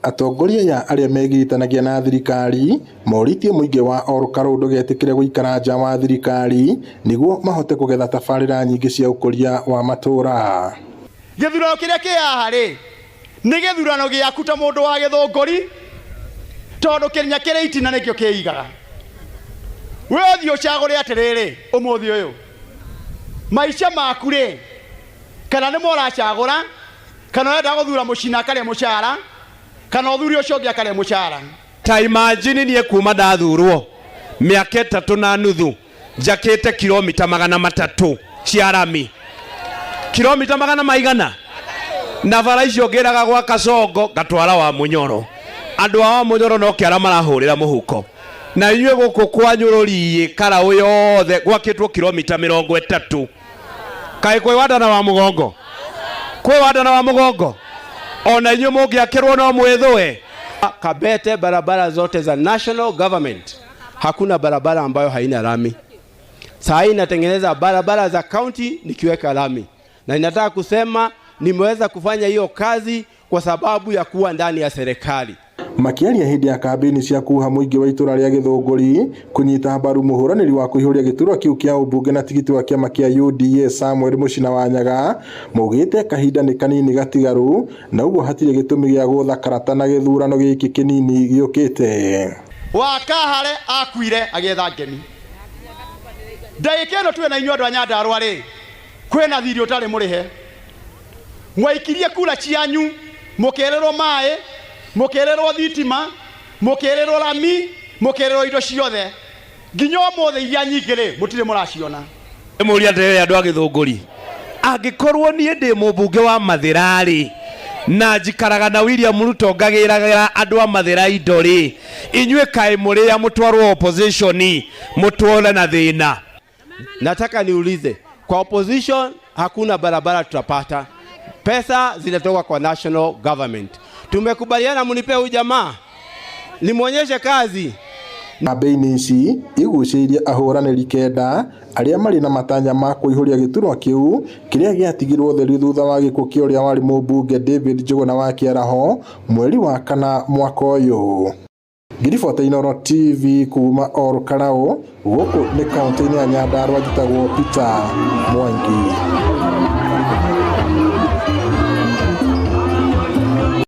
Atongoria aya arĩa megiritanagia na thirikari morĩtie mũingĩ wa Ol Kalou ndũgetĩkĩre gũikara nja wa thirikari nĩguo mahote kũgetha tabarĩra nyingĩ cia ũkũria wa matũũra. Gĩthurano kĩrĩa kĩ haha rĩ, nĩ gĩthurano gĩaku ta mũndũ wa Gĩthũngũri, tondũ kĩrĩa kĩrĩ itina nĩkĩo kĩigaga. We ũthiĩ ũcagũre atĩrĩrĩ, ũmũthĩ ũyũ maica maku rĩ, kana nĩmo ũracagũra, kana ũrenda gũthura mũcina akarĩa mũcara, kana ũthure ũcio ũngĩ akarĩa mũcara. Ta imagine niĩ kuma ndathurwo mĩaka 3.5 njakĩte kilomita 300 cia rami, kilomita magana maigana, na bara icio ngĩraga gwa Kasongo ngatwara wa Mũnyoro. Andũ a wa Mũnyoro no kĩara marahũrĩra mũhuko, na inyuĩ gũkũ kwanyu rũriĩ Karaũ yothe gwakĩtwo kilomita 30. Kaĩ kwĩ wandana wa mũgongo? Kwĩ wandana wa mũgongo? Ona inyuĩ mũngĩakĩrwo no mwĩthũe. Kabete, barabara zote za national government, hakuna barabara ambayo haina lami. Saa hii natengeneza barabara za county nikiweka lami, na ninataka kusema nimeweza kufanya hiyo kazi kwa sababu ya kuwa ndani ya serikali. Makĩaria hĩndĩ ya kambĩini cia kuha mũingĩ wa itũra rĩa Gĩthũngũri kũnyita mbaru mũhũranĩri wa kũihũria gĩturwa kĩu kĩa ũmbunge na tigiti wa kĩama kĩa UDA Samuel Mũcina wa Nyaga, maugĩte kahinda nĩ kanini gatigaru na ũguo hatirĩ gĩtũmi gĩa gũtha karata na gĩthurano gĩkĩ kĩnini gĩũkĩte. Wa Kahare akuire agĩetha ngemi. Ndagĩka ĩno twĩ na inyuĩ andũ a Nyandarũa rĩ, kwĩna thirĩ ũtarĩ mũrĩhe. Mwaikirie kura cianyu, mũkĩrĩrwo maĩ, mũkĩrĩrwo thitima, mũkĩrĩrwo rami, mũkĩrĩrwo indo ciothe. Nginya ũmũthĩ iria nyingĩ rĩ, mũtirĩ mũraciona. Mũria atĩrĩrĩ andũ a Gĩthũngũri, angĩkorwo niĩ ndĩ mũmbunge wa Mathĩra rĩ, na njikaraga na William Ruto ngagĩragĩra andũ a Mathĩra indo rĩ, inyuĩ kaĩ mũrĩa mũtwarwo opposition mũtwore na thĩna? Nataka niulize, kwa opposition hakuna barabara tutapata, pesa zinatoka kwa national government. Tumekubaliana mnipe huyu jamaa nimwonyeshe kazi. Kambĩini ici igucĩrĩirie ahũranĩri kenda arĩa marĩ na matanya ma kũihũria gĩturwa kĩu kĩrĩa gĩatigirwo ũtheri thutha wa gĩkuũ kĩa ũrĩa warĩ mũmbunge David Njũgũna wa Kĩaraho mweri wa kana mwaka ũyũ. Ngiribota Inooro TV kuma Ol Kalou gũkũ nĩ kaũntĩ-inĩ ya Nyandarua, njĩtagwo Peter Mwangi.